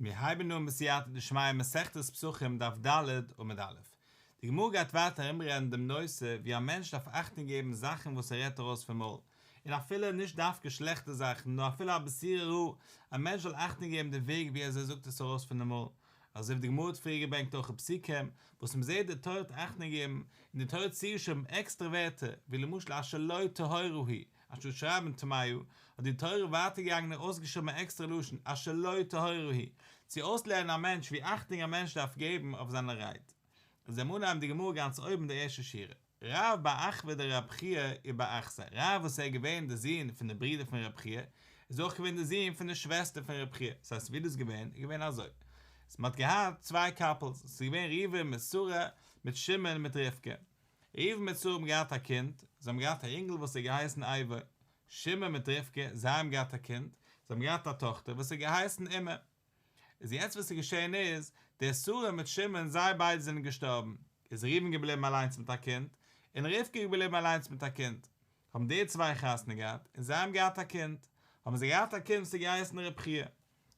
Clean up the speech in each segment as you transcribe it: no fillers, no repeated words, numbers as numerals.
מיר הייבן אן בסייעתא דשמיא מסכת פסחים דף ד' עמוד א'. די גמרא גייט ווייטער ארומרעדן דעם נושא ווי א מענטש דארף אכטונג געבן זאכן וואס ער רעדט ארויס פון מויל, און אפילו נישט דווקא שלעכטע זאכן נאר אפילו א בשורה רעה, א מענטש זאל אכטונג געבן די וועג ווי אזוי ער זאגט עס ארויס פונעם מויל. אזוי ווי די גמרא האט פריער געברענגט אויך פסוקים וואס מען זעט די תורה האט אכטונג געגעבן און די תורה האט צוגעשריבן עקסטערע ווערטער ווי למשל אשר לא טהורה היא, אנשטאט שרייבן טמאה, האט די תורה ווייטער געגאנגען און אויסגעשריבן א עקסטערע לשון אשר לא טהורה היא, צו אויסלערנען א מענטש ווי אכטונג א מענטש דארף געבן אויף זיינע רייד. איז דעם אנהייבן די גמרא גאנץ אויבן די ערשטע שורה, רב בר אחוה דרב חייא ובר אחתיה, רב וואס ער איז געווען די זון פון די ברודער פון רב חייא, איז אויך געווען די זון פון די שוועסטער פון רב חייא, דאס הייסט ווי דאס געווען? איז געווען אזוי, אז מען האט געהאט צוויי couples, עס איז געווען ראובן מיט שרה, מיט שמעון מיט רבקה, ראובן מיט שרה האבן געהאט א קינד, זיי האבן געהאט א אינגל וואס האט געהייסן אייבו, שמעון מיט רבקה, זיי האבן געהאט א קינד, זיי האבן געהאט א טאכטער וואס האט געהייסן אימא. איז יעצט וואס איז געשען איז, דער שרה מיט שמעון זיי ביידע זענען געשטארבן, איז ראובן געבליבן אליינס מיט א קינד, און רבקה איז געבליבן אליינס מיט א קינד, האבן די צוויי חתונה געהאט, און זיי האבן געהאט א קינד, האבן זיי געהאט א קינד וואס האט געהייסן רב חייא.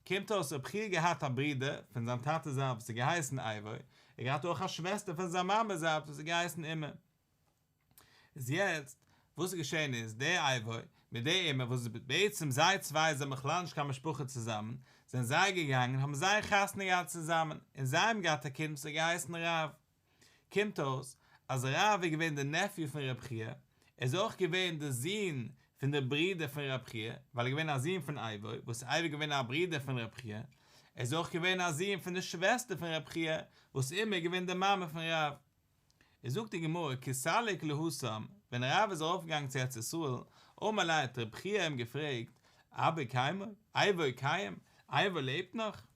קומט אויס רב חייא געהאט א ברודער פון זיין טאטע'ס זייט וואס האט געהייסן אייבו, ער געהאט אויך א שוועסטער פון זיין מאמע'ס זייט וואס האט געהייסן אימא. איז יעצט וואס איז געשען איז דער אייבו מיט דער אימא וואס בעצם זיי צוויי זענען בכלל נישט קיין משפחה צוזאמען, זענען זיי געגאנגען האבן זיי חתונה געהאט צוזאמען, און זיי האבן געהאט א קינד וואס האט געהייסן רב. קומט אויס אז רב איז געווען די nephew פון רב חייא, ער איז אויך געווען די זון פון די ברודער פון רב חייא, ווייל ער איז געווען א זון פון אייבו, וואס אייבו איז געווען א ברודער פון רב חייא, ער איז אויך געווען א זון פון די שוועסטער פון רב חייא, וואס אימא איז געווען די מאמע פון רב. איז זאגט די גמרא כי סליק להתם, ווען רב איז ארויפגעגאנגען צו ארץ ישראל, אמר ליה האט רב חייא אים געפרעגט, אבא קיימא? אייבו קיים? אייבו לעבט נאך?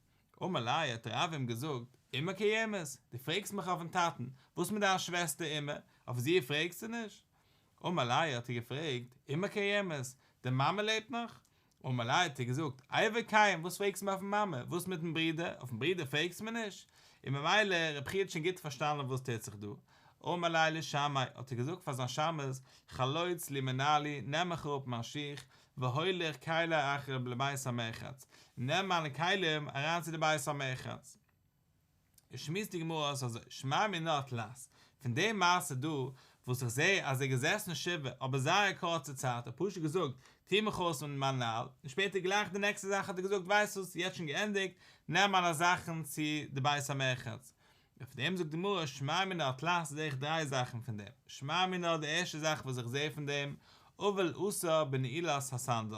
אמר ליה האט רב אים געזאגט, אמא קיימת, דו פרעגסט מיך אויפן טאטן, וואס מיט דיין שוועסטער אימא, אויף זי פרעגסטו נישט? אמר ליה האט ער געפרעגט, אמא קיימת, די מאמע לעבט נאך? אמר ליה האט ער געזאגט, אייבו קיים, וואס פרעגסטו מיר אויפן מאמע, וואס מיטן ברודער, אויפן ברודער פרעגסטו מיר נישט? און ממילא רב חייא האט שוין גוט פארשטאנען וואס טוט זיך דא, אמר ליה לשמעיה, האט ער געזאגט פאר זיין שמש, חלוץ לי מנעלי, נעם מיך אראפ מיין שיך, והוליך כלי אחרי לבית המרחץ, נעם מיינע כלים אריין צו די בית המרחץ. איז שמועסט די גמרא אויס אזוי, שמע מינה תלת, פון די מעשה דא וואס איך זעה אז ער איז געזעסן שבעה אבער זייער קורצע צייט, האט פשוט געזאגט טוה מיך אויס מיט מיין נעל, און שפעטער גלייך די נעקסטע זאך האט ער געזאגט ווייסט וואס יעצט שוין געענדיגט, נעם מיינע זאכן צו די בית המרחץ, אויף דעם זאגט די גמרא, שמע מינה תלת זעה איך דריי זאכן פון דעם, שמע מינה די ערשטע זאך וואס איך זעה פון דעם, אבל אסור בנעילת הסנדל,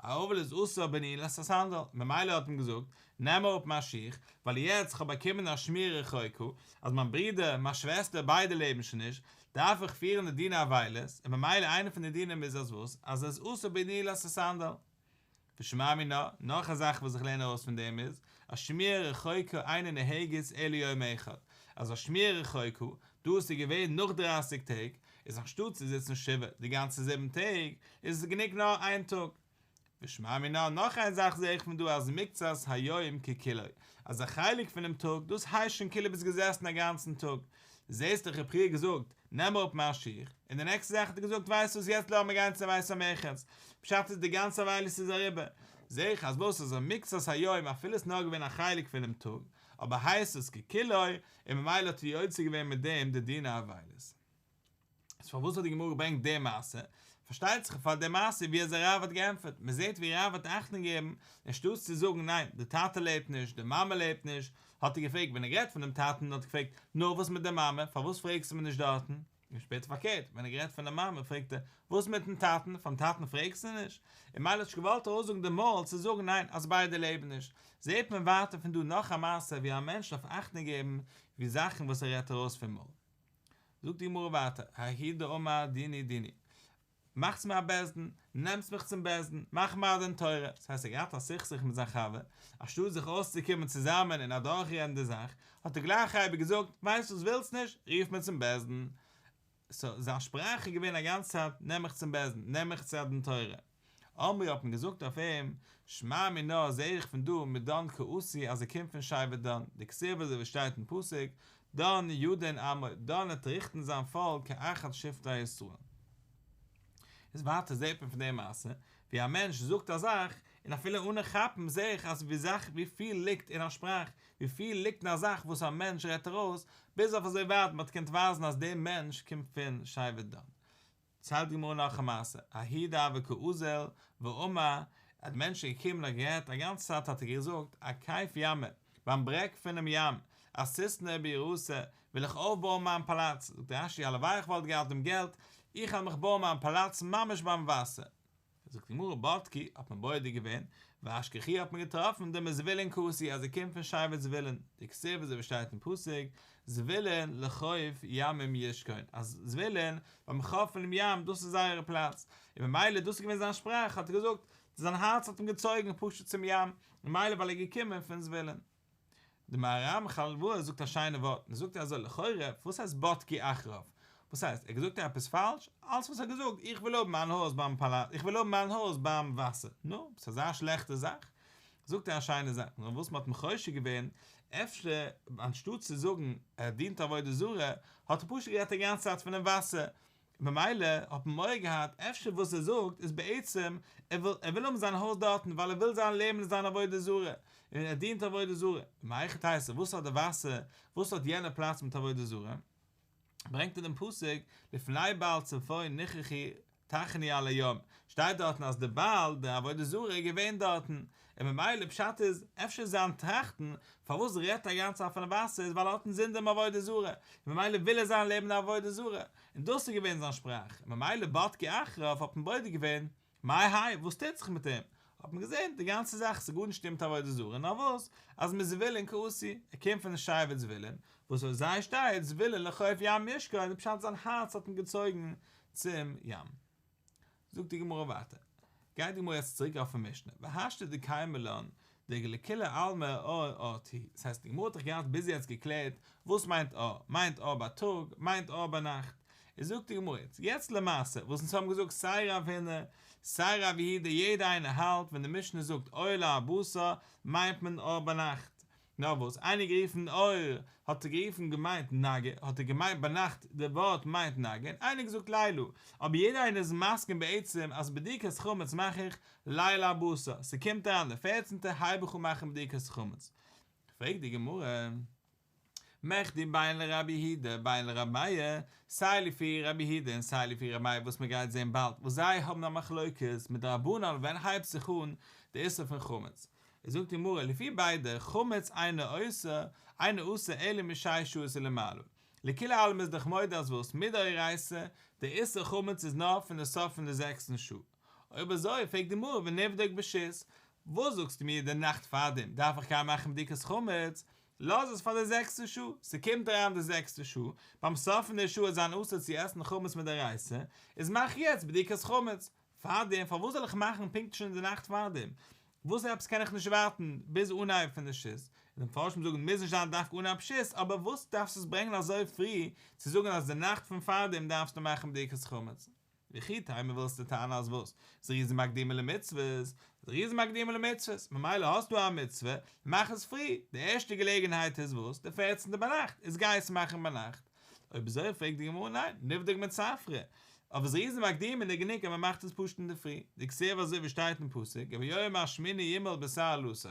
א אבל איז אסור בנעילת הסנדל, ממילא האט מען געזאגט, נעם אראפ מיין שיך, ווייל יעצט כ'האב באקומען א שמועה רחוקה, אז מיין ברודער, מיין שוועסטער ביידע לעבן שוין נישט, דארף איך פירן די דיני אבילות, און ממילא איינע פון די דינים איז אז וואס? אז עס איז אסור בנעילת הסנדל. ושמע מינה, נאך א זאך וואס איך לערן ארויס פון דעם איז, אז שמועה רחוקה אינה נוהגת אלא יום אחד, אז א שמועה רחוקה, דא עס איז געווען נאך דרייסיג טעג, איז אנשטאט צו זיצן שבעה די גאנצע זיבן טעג, איז עס גענוג נאר איין טאג. ושמע מינה, נאך איין זאך זעה איך פון דא אז מקצת היום ככולו, אז א חלק פונעם טאג, דאס הייסט שוין כאילו ביסט געזעסן א גאנצן טאג, זעסט איך האב פריער געזאגט, נעם אראפ מיין שיך, און די נעקסטע זאך האט ער געזאגט ווייסט וואס יעצט לאמיר גיין צום בית המרחץ, פשט איז די גאנצע אבילות איז אריבער, זעה איך אז וואס איז א מקצת היום אפילו עס נאר געווען א חלק פונעם טאג, אבער הייסט עס ככולו, און ממילא האט ער יוצא געווען מיט דעם די דיני אבילות. איז פארוואס האט די גמרא געברענגט די מעשה? פארשטייט זיך פאר די מעשה ווי אזוי רב האט געענטפערט, מען זעט ווי רב האט אכטונג געגעבן, אנשטאטס צו זאגן ניין, די טאטע לעבט נישט, די מאמע לעבט נישט, האט ער געפרעגט ווען ער גערעדט פונעם טאטן האט ער געפרעגט נו וואס מיט די מאמע פארוואס פרעגסטו מיר נישט דארטן? און שפעטער פארקערט ווען ער גערעדט פון די מאמע פרעגט ער וואס מיטן טאטן פארן טאטן פרעגסטו נישט? און מילא האט נישט געוואלט ארויסזאגן די מויל צו זאגן ניין אז ביידע לעבן נישט, זעט מען ווייטער פון דא נאך א מעשה ווי א מענטש דארף אכטונג געבן ווי זאכן וואס ער רעדט ארויס פון מויל. זאגט די גמרא ווייטער ההוא דאמר דינו דינו מאכטס מיר א בית דין, נעמטס מיך צום בית דין, מאך מיר א דין תורה, דאס הייסט ער האט געהאט א סכסוך מיט זיין חבר, אנשטאט זיך אויסצוקומען צוזאמען און אדורכרעדן די זאך, האט ער גלייך אייביג געזאגט, ווייסט וואס ווילסט נישט, רוף מיר צום בית דין. so זיין שפראך איז געווען א גאנצע צייט, נעם מיך צום בית דין, נעם מיך צו א דין תורה. אמרי האט מען געזאגט אויף אים, שמע מינה זעה איך פון דא מדן קאתי אז ער קומט פון שבט דן, דכתיב אזוי ווי שטייט אין פסוק, דן ידין עמו, דן וועט ריכטן זיין פאלק כאחד שבטי ישראל. איז ווייטער זעט מען פון די מעשה, ווי א מענטש זאגט א זאך, און אפילו אנע כאפן זעה איך אז ווי זאך וויפיל ליגט אין א שפראך, וויפיל ליגט אין א זאך וואס א מענטש רעדט ארויס, ביז אויף אזוי ווייט מען האט געקענט ווייזן אז דער מענטש קומט פון שבט דן. ציילט די גמרא נאך א מעשה, ההוא דהוה קאזיל ואמר, א מענטש איז געקומען און האט גערעדט, א גאנצע צייט האט ער געזאגט, אכיף ימא, ביים ברעג פונעם ים, אסיתנא בירתא, וויל איך אויפבויען מיין פאלאץ, זאגט רש"י הלוואי איך וואלט געהאט דעם געלט, איך וועל מיך בויען מיין פאלאץ ממש ביים וואסער. זאגט די גמרא בדקו, האט מען בודק געווען, ואשכחוהו האט מען געטראפן דמזבולון קאתי אז ער קומט פון שבט זבולון, דכתיב אזוי ווי שטייט אין פסוק, זבולון לחוף ימים ישכון, אז זבולון ביים חוף פונעם ים דאס איז זייער פלאץ, און ממילא דאס איז געווען זיין שפראך האט ער געזאגט, זיין הארץ האט אים געצויגן פשוט צום ים, ממילא ווייל ער איז געקומען פון זבולון. די מהר"ם חלבאי זאגט א שיינע ווארט, און זאגט אזוי לכאורה, וואס הייסט בדקו אחריו? וואס הייסט, ער האט געזאגט עפעס פאלש? אלץ וואס ער האט געזאגט, איך וויל האבן מיין הויז ביים פאלאץ, איך וויל האבן מיין הויז ביים וואסער. נו, ס'איז אזא שלעכטע זאך? זאגט ער א שיינע זאך, נאר וואס מ'האט אים חושד געווען, אפשר אנשטאט צו זאגן ער דינט עבודה זרה, האט ער פשוט גערעדט די גאנצע צייט פונעם וואסער, ממילא האט מען מורא געהאט אפשר וואס ער זאגט איז בעצם ער וויל ער וויל האבן זיין הויז דארטן ווייל ער וויל זיין לעבן אין זיין עבודה זרה און ער דינט עבודה זרה, מהיכי תיתי וואס האט די וואסער וואס האט יענע פלאץ מיט עבודה זרה? ברענגט ער דעם פסוק לפני בעל צפון נכרכו תחנו על הים, שטייט דארטן אז די בעל די עבודה זרה איז געווען דארטן, און ממילא פשט איז, אפשר זיין טראכטן פארוואס רעדט ער א גאנצע צייט פון וואסער איז ווייל ער האט אינזין דעם עבודה זרה, און ממילא וויל ער זיין לעבן די עבודה זרה, און דאס איז געווען זיין שפראך, און ממילא בדקו אחריו האט מען בודק געווען, מאי האי, וואס טוט זיך מיט אים? האט מען געזען די גאנצע זאך ס'איז גארנישט מיט עבודה זרה נאר וואס אז מזבולון קאתי, ער קומט פון די שבט זבולון, וואס אויף זיי שטייט זבולון לחוף ים ישכון, די פשט זיין הארץ האט אים געצויגן צום ים. זאגט די גמרא ווייטער, גייט די גמרא יעצט צוריק אויפן משנה, והשתא דקיימא לן דלכולי עלמא אור אורתא הוא, דאס הייסט די גמרא האט דאך געהאט ביז יעצט געקלערט וואס מיינט אור, מיינט אור בייטאג, מיינט אור ביינאכט, איז זאגט די גמרא יעצט, יעצט למעשה וואס אונז האבן געזאגט סיי רב הונא סיי רב יהודה יעדע איינער האלט ווען די משנה זאגט אור לארבעה עשר מיינט מען אור ביינאכט, נאר וואס, איינער גערופן אור האט ער גערופן געמיינט נגה, האט ער געמיינט ביינאכט, די ווארט מיינט נגה, און איינער געזאגט לילה, אבער יעדער איינער איז מסכים בעצם אז בדיקת חמץ מאך איך ליל ארבעה עשר, ס'קומט אריין די פערצנטע הייב איך אן מאכן בדיקת חמץ. פרעגט די גמרא, מכדי בין לרבי יהודה בין לרבי מאיר, סיי לפי רבי יהודה און סיי לפי רבי מאיר וואס מ'גייט זען באלד וואס זיי האבן א מחלוקת מיט די רבנן ווען הייבט זיך אן די איסור פון חמץ, איז זאגט די גמרא לפי ביידע חמץ אינו אסור אינו אסור אלא משש שעות ולמעלה, לכולי עלמא איז דאך מודה אז וואס מדאורייתא די איסור חמץ איז נאר פון די סוף פון די זעקסטן שעה, אויב אזוי פרעגט די גמרא ונבדוק בשית, וואס זאגסטו מיר די נאכט פארדעם דארף איך גיין מאכן בדיקת חמץ, לאז עס פאר די זעקסטע שעה, ס'קומט אריין די זעקסטע שעה, ביים סוף פון די שעה וועט זיין אסור צו עסן חמץ מדאורייתא, איז מאך יעצט בדיקת חמץ, פארדעם פארוואס זאל איך מאכן פונקט שוין די נאכט פארדעם? וואס עפעס קען איך נישט ווארטן ביז אנהייב פון די שית? און די מפרשים זאגן מוז נישט זיין דווקא אנהייב שית, אבער וואס דארפסטו עס ברענגען אזוי פרי צו זאגן אז די נאכט פון פארדעם דארפסטו מאכן בדיקת חמץ? וכי תימא ווילסטו טענה'ן אז וואס? זריזין מקדימין למצוות, זריזין מקדימין למצוות, ממילא האסטו א מצוה, מאך עס פרי, די ערשטע געלעגנהייט איז וואס? די פערצנטע ביינאכט, איז גיי עס מאכן ביינאכט. אויב אזוי פרעגט די גמרא ניין, נבדוק מצפרא, אויף זריזין מקדימין איז גענוג אז מען מאכט עס פשוט אינדערפרי, דכתיב אזוי ווי שטייט אין פסוק וביום השמיני ימול בשר ערלתו,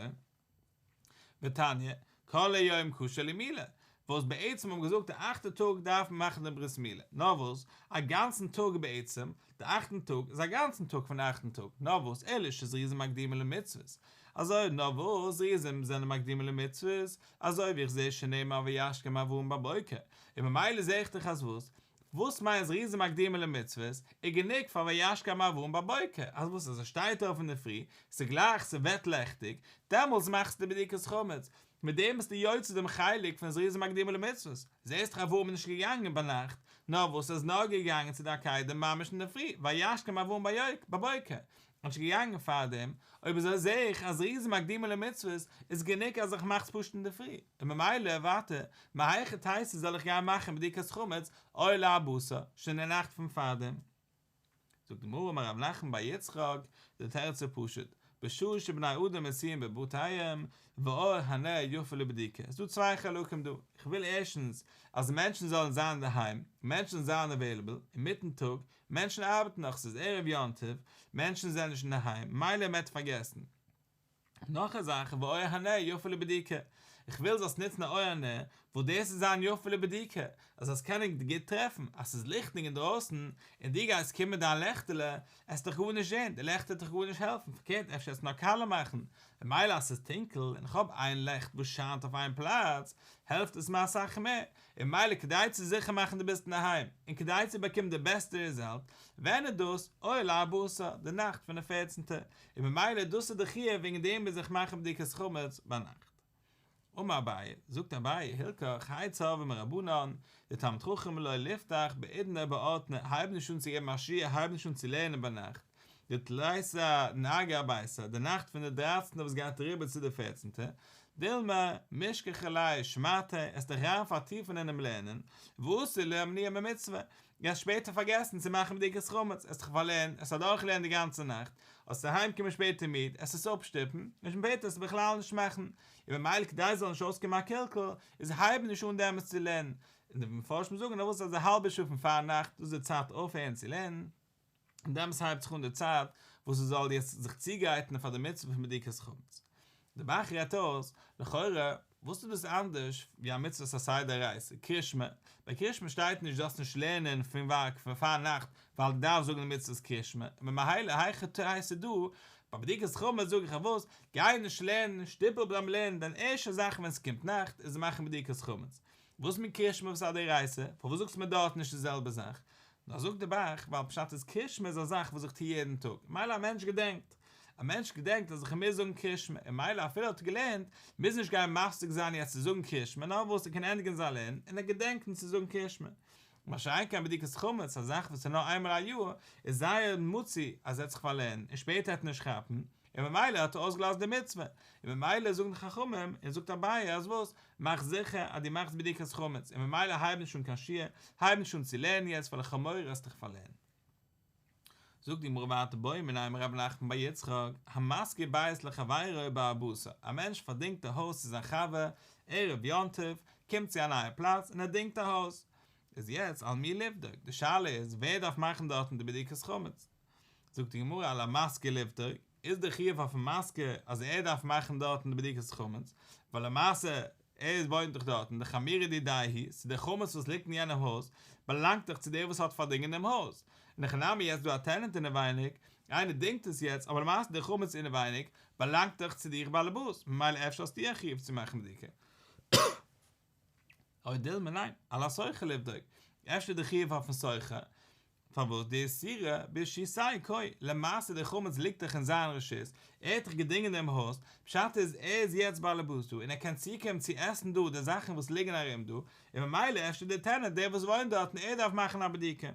ותניא, כל היום כשר למילה, וואס בעצם האבן געזאגט די אכטע טאג דארף מען מאכן דעם ברית מילה, נאר וואס, א גאנצן טאג בעצם, די אכטן טאג איז א גאנצן טאג פון די אכטן טאג, נאר וואס, אלא שזריזין מקדימין למצוות, אזוי נאר וואס זריזין זענען מקדימין למצוות, אזוי ווי איך זע שנאמר וישכם אברהם בבוקר, און ממילא זע איך דאך אז וואס? וואס מיינט זריזין מקדימין למצוות איז גענוג פאר וישכם אברהם בבוקר, אז וואס אז ער שטייט אויף אינדערפרי, ס'גלייך ס'ווערט לעכטיג, דעמאלטס מאכסטו בדיקת חמץ, מיט דעם ביסטו יוצא דעם חלק פון זריזין מקדימין למצוות, זעסט דאך אברהם איז נישט געגאנגען ביינאכט, נאר וואס ער איז נאר געגאנגען צו די עקידה ממש אינדערפרי, וישכם אברהם בבוקר, נישט געגאנגען פארדעם, אויב אזוי זעה איך אז זריזין מקדימין למצוות איז גענוג אז איך מאך עס פשוט אינדערפרי, און ממילא ווייטער, מהיכי תיתי זאל איך גיין מאכן בדיקת חמץ אור לארבעה עשר, שוין די נאכט פון פארדעם. זאגט די גמרא אמר רב נחמן בר יצחק, די תירוץ איז פשוט, בשעה שבני אדם מצויים בבתיהם, ואור הנר יפה לבדיקה, עס איז דא צוויי חלקים דא, איך וויל ערשטנס אז מענטשן זאלן זיין אינדערהיים, מענטשן זיין אוועילעבל, אינמיטן טאג, מענטשן ארבעטן נאך, ס'איז ערב יום טוב, מענטשן זענען נישט אינדערהיים, מילא מ'עט פארגעסן. נאך א זאך, ואור הנר יפה לבדיקה, איך וויל זאלסט נוצן א אור הנר, וואס דאס איז זיין יפה לבדיקה, אז זאלסט קענען גוט טרעפן, אז ס'איז ליכטיג אינדרויסן, און דו גייסט קומען מיט דיין לעכטעלע, עסט דאך גארנישט זען, די לעכטער וועט דיך גארנישט העלפן, פארקערט אפשר עסט נאר קאלע מאכן, ממילא אז ס'איז טונקל, און איך האב איין לעכט וואס שיינט אויף איין פלאץ, העלפט עס מיר אסאך מער, און ממילא כדי צו זיכער מאכן דו ביסט אינדערהיים, און כדי צו באקומען די בעסטע ריזאלט, ווען איז דאס? אור לארבעה עשר, די נאכט פון די פערצנטע, און ממילא דאס איז די חיוב וועגן דעם מוז איך מאכן בדיקת חמץ ביינאכט. אמר אביי, זאגט אביי, הלכך, האי צורבא מרבנן, דתלמיד חכם לא ליפתח בעידנא באורתנא, הייב נישט אן צו געבן א שיעור, הייב נישט אן צו לערנען ביינאכט, דתליסר נהגי ארביסר, די נאכט פון די דרייצנטע וואס גייט אריבער צו די פערצנטע, דילמא משכחה ליה שמעתיה, עסט דיך אריין פארטיפן אינעם לערנען, ואתי לאמנועי ממצוה, גייסט שפעטער פארגעסן צו מאכן בדיקת חמץ, עסט דיך פארלערנען, עסט אדורך לערנען די גאנצע נאכט, עסט אהיים קומען שפעטער מיד, עסט עס אפשטופן, און שפעטער עסט בכלל נישט מאכן, און ממילא כדי עס זאל נישט אויסקומען א קלקול, איז הייב נישט אן דעמאלטס צו לערנען, און די מפרשים זאגן ארויס אז א האלבע שעה פון פארנאכט, דאס איז די צייט אויפהערן צו לערנען. און דעמאלטס הייבט זיך אן די צייט וואס עס זאל יעצט זיך צוגרייטן פאר די מצוה פון בדיקת חמץ. די ב"ח רעדט אויס, לכאורה, וואס איז דאס אנדערש ווי א מצוות עשה דאורייתא, קרישמע? ביי קרישמע שטייט נישט זאלסט נישט לערנען פון ווארק פון פארנאכט ווייל דו דארפסט זאגן די מצוות קרישמע, און ממילא היכי תיתי דא, ביי בדיקת חמץ זאג איך אז וואס, גיי נישט לערנען, שטופ אפ דיין לערנען, דיין ערשטע זאך ווען עס קומט נאכט איז מאכן בדיקת חמץ. וואס מיט קרישמע וואס איז א דאורייתא? פארוואס זאגסטו מיר דארט נישט די זעלבע זאך? נאר זאגט די ב"ח, ווייל פשט איז קרישמע איז א זאך וואס איך טו יעדן טאג, מילא א מענטש געדענקט, א מענטש געדענקט אז איך מוז זאגן קרישמע, און מילא אפילו ער האט געלערנט, מוז נישט גיין מפסיק זיין יעצט צו זאגן קרישמע, נאר וואס ער קען ענדיגן זיין לערנען, און ער געדענקט צו זאגן קרישמע. מה שאין כן בדיקת חמץ, א זאך וואס איז נאר איינמאל א יאר, איז זייער מצוי אז ער וועט זיך פארלערנען, און שפעטער וועט ער נישט כאפן, און ממילא האט ער אויסגעלאזט די מצוה, און ממילא זאגן די חכמים, און זאגט אביי אז וואס, מאך זיכער אז דו מאכסט בדיקת חמץ, און ממילא הייב נישט אן קיין שיעור, הייב נישט אן צו לערנען יעצט ווייל איך האב מורא וועסט דיך פארלערנען. זאגט די גמרא ווייטער בעא מיניה מרב נחמן בר יצחק, המשכיר בית לחבירו בארבעה עשר, א מענטש פארדינגט א הויז צו זיין חבר ערב יום טוב, קומט צו א נייע פלאץ און ער דינגט א הויז, איז יעצט על מי לבדוק, די שאלה איז ווער דארף מאכן דארטן די בדיקת חמץ, זאגט די גמרא על המשכיר לבדוק, איז די חיוב אויפן משכיר אז ער דארף מאכן דארטן די בדיקת חמץ, ווייל למעשה ער וואוינט דאך דארטן, דחמירא דידיה הוא, ס'איז די חמץ וואס ליגט אין יענעם הויז, באלאנגט דאך צו דער וואס האט פארדינגען דעם הויז, אין הכי נמי יעצט דא א טענענט אינעווייניג, איינער דינגט עס יעצט, אבער למעשה די חמץ אינעווייניג באלאנגט דאך צו דיך באלעבאס, ממילא אפשר האסטו א חיוב צו מאכן בדיקה. או דילמא ניין, על השוכר לבדוק, אפשר די חיוב אויפן שוכר, פארוואס דאיסורא ברשותיה קאי, למעשה די חמץ ליגט דאך אין זיין רשות, ער האט דאך געדינגען דעם הויז, פשט איז ער איז יעצט באלעבאס דא און ער קען צוקומען צו עסן דא די זאכן וואס ליגן ארום דא, און ממילא אפשר דער טענענט דער וואס וואוינט דארטן ער דארף מאכן א בדיקה.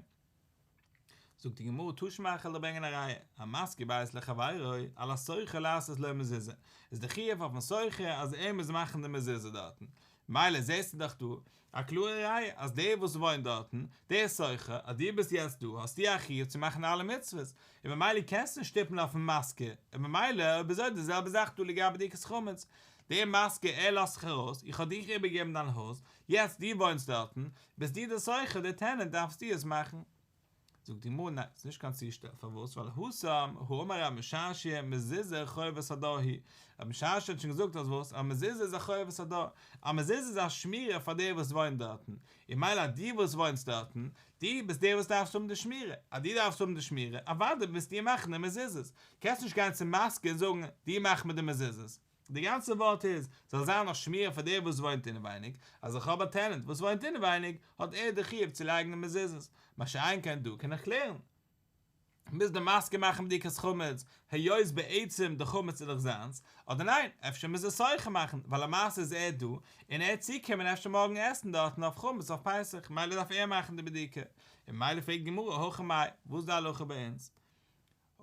זאגט די גמרא תא שמע איך וועל דיר ברענגען א ראיה, המשכיר בית לחבירו, על השוכר לעשות לו מזוזה, איז די חיוב אויפן שוכר אז ער מוז מאכן די מזוזה דארטן, מילא זעסטו דאך דא א קלארע ראיה אז דער וואס וואוינט דארטן, דער שוכר, אז דו ביסט יעצט דא האסטו א חיוב צו מאכן אלע מצוות, און ממילא קענסטו נישט שטופן אויפן משכיר, און ממילא אויב אזוי די זעלבע זאך דא לגבי בדיקת חמץ, דער משכיר ער לאזט זיך ארויס, איך האב דיך איבערגעגעבן דיין הויז, יעצט דו וואוינסט דארטן, ביסט דו דער שוכר, דער טענענט, דארפסטו עס מאכן. זאגט די גמרא ניין, ס'איז נישט קיין צושטעל, פארוואס? ווייל התם האמר רב משרשיא מזוזה חובת הדר היא, רב משרשיא האט שוין געזאגט אז וואס? א מזוזה איז א חובת הדר, א מזוזה איז א שמירה פאר דער וואס וואוינט דארטן, און מילא אז דו וואס וואוינסט דארטן, דו ביסט דער וואס דארפסט האבן די שמירה, אז דו דארפסט האבן די שמירה, אוודאי מוזטו מאכן די מזוזות, קענסט נישט גיין צום משכיר און זאגן, דו מאך מיר די מזוזות. די גאנצע ווארט איז, זאל זיין א שמירה פאר דער וואס וואוינט אינעווייניג, אז איך האב א טענענט וואס וואוינט אינעווייניג, האט ער די חיוב צו לייגן די מזוזות, מה שאין כן דא קען איך קלערן, מוז די משכיר מאכן בדיקת חמץ, היות בעצם די חמץ איז דאך זיינס, אדער ניין, אפשר מוז דער שוכר מאכן, ווייל למעשה איז ער דא, און ער וועט צוקומען אפשר מארגן עסן דארטן אויף חמץ אויף פסח, מילא דארף ער מאכן די בדיקה, און מילא פרעגט די גמרא הכא מאי, וואס איז די הלכה ביי אונז?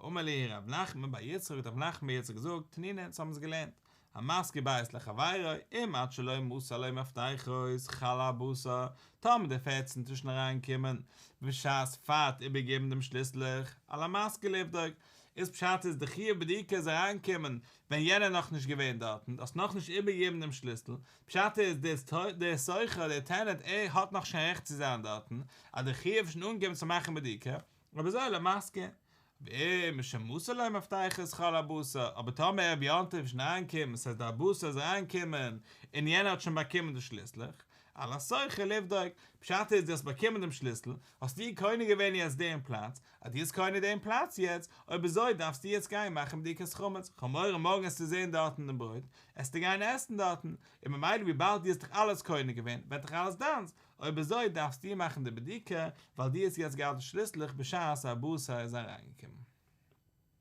אמר להו רב נחמן בר יצחק האט רב נחמן בר יצחק געזאגט, תנינא אונז האבן עס געלערנט, המשכיר בית לחבירו, אם עד שלא מסר לו מפתחות חל ארבעה עשר, טאמער דער פערצנטע איז שוין אריינגעקומען בשעת פאר האט איבערגעגעבן דעם שליסלעך, על המשכיר לבדוק, איז פשט איז די חיוב בדיקה איז אריינגעקומען ווען יענער איז נאכנישט געווען דארטן, דו האסט נאכנישט איבערגעגעבן דעם שליסל, פשט איז דער שוכר דער טענענט ער האט נאך נישט קיין רעכט צו זיין דארטן, אז דער חיוב איז שוין אנגעקומען צו מאכן בדיקה, אויב אזוי על המשכיר. ואם משמסר לו מפתחות חל ארבעה עשר, אבער טאמער ערב יום טוב איז שוין אריינגעקומען, ס'הייסט די ארבעה עשר איז אריינגעקומען, און יענער האט שוין באקומען די שליסלעך, על השוכר לבדוק, פשט איז דו האסט באקומען דעם שליסל, האסטו קונה געווען יעצט דעם פלאץ, אז דו האסט קונה דעם פלאץ יעצט, אויב אזוי דארפסטו יעצט גיין מאכן בדיקת חמץ, כ'האב מורא מארגן עסטו זען דארטן דעם ברויט, עסטו גיין עסן דארטן, און ממילא וויבאלד דו האסט דאך אלעס קונה געווען, ווערט דאך אלעס דיינס, אויב אזוי דארפסטו מאכן די בדיקה, ווייל דו האסט יעצט געהאט די שליסלעך בשעת ארבעה עשר איז אריינגעקומען.